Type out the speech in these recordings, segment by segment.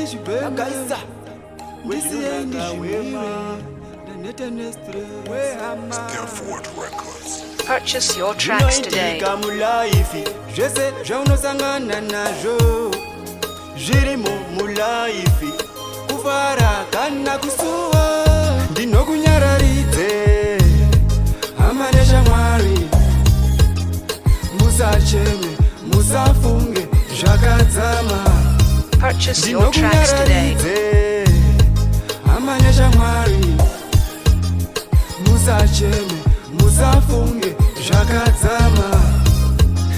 Ndizvibheme, ndisiyei ndizvimire, ndaneta nestress. Stafford Records. Purchase your tracks today. Zvinoitika mulife, zvese zvaunosangana nazvo zvirimo mulife, kufara kana kusuwa. Ndinokunyararidze, hama neshamwari, musacheme, musafunge zvakadzama. Purchase your tracks today. Ndinokunyararidze, hama neshamwari, musacheme, musafunge zvakadzama.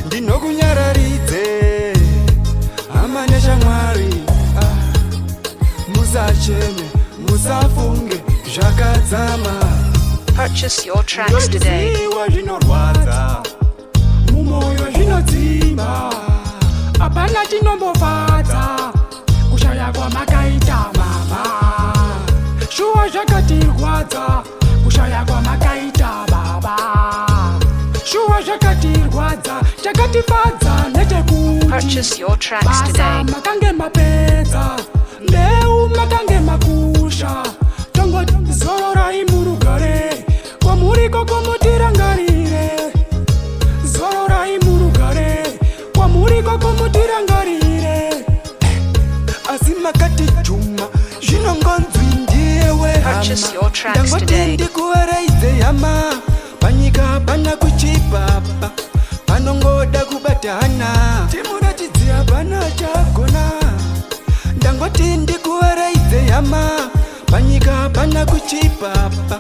Ndinokunyararidze, hama neshamwari, ah, musacheme, musafunge zvakadzama. Purchase your tracks today. Ndinoziva zvinorwadza mumwoyo, zvinodzimba, hapana chinombofadza kushaya kwamakaita mama. Shuwa zvakatirwadza kushaya kwamakaita baba. Shuwa zvakatirwadza. Chakatifadza ndechekuti Purchase your tracks basa today. makange mapedza, mbeu makange makusha. Tongoti zororai murugare, kwamuriko komutirangarire. Zororai murugare, kwamuriko komutirangarire. Asi makatijuma, zvinongonzwi ndiye. Purchase your tracks Ndangoti today. ndikuvaraidze hama, panyika hapana kuchipapa, panongoda kubata hana. Timuratidzi hapana chagona. Ndangoti ndikuvaraidze hama, panyika hapana kuchipapa,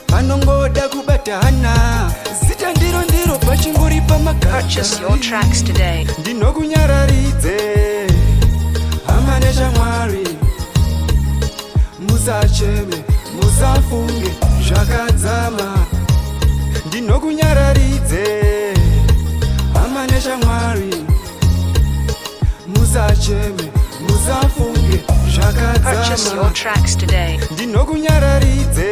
panongoda kubata hana. Zita ndiro ndiro pachingori. Purchase your tracks today. Ndinokunyararidze, hama neshamwari, musacheme, musafunge zvakadzama. Ndinokunyararidze, hama neshamwari, musacheme, musafunge Purchase your zvakadzama. Tracks today. Ndinokunyararidze,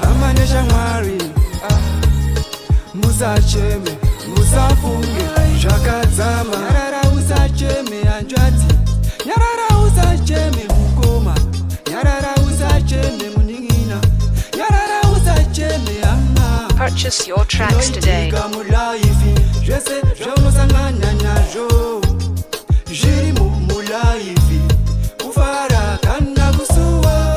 hama neshamwari, ah, musacheme, musafunge zvakadzama. Nyarara usacheme hanzvadzi, nyarara usacheme mukoma, nyarara usacheme munin'ina, nyarara usacheme hama. Purchase your tracks today. Zvinoitika mulife, zvese zvaunosangana nazvo zvirimo mulife, kufara kana kusuwa.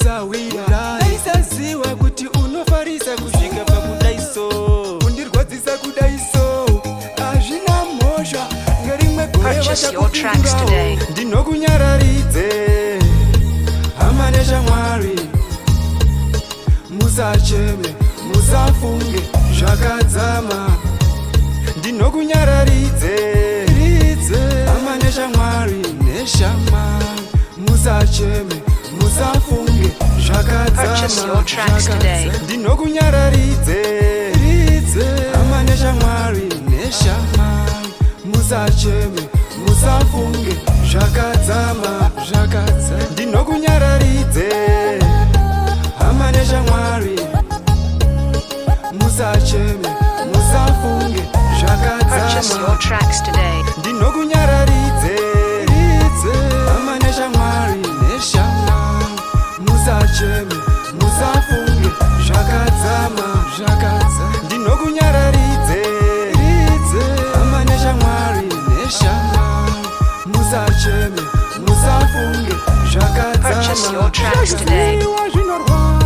Sawira, ndaisaziva kuti unofarisa kusvika pakudaiso, kundirwadzisa kudaiso. Hazvina mhosva, ngerimwe gore Purchase your tracks today. Ndinokunyararidze, hama neshamwari, musacheme, musafunge zvakadzama. Ndinokunyararidze, hama neshamwari, musacheme, musafunge Purchase your zvakadzama. Tracks today. Ndinokunyararidze, hama neshamwari, musacheme, musafunge zvakadzama. Ndinokunyararidze, hama neshamwari, musacheme, musafunge Purchase your zvakadzama. Tracks today. Ndinokunyararidze, hama neshamwari, musacheme, musafunge zvakadzama. Ndinokunyararidze, hama neshamwari, musacheme, musafunge Purchase zvakadzama. Your tracks today. Zvinorwadza.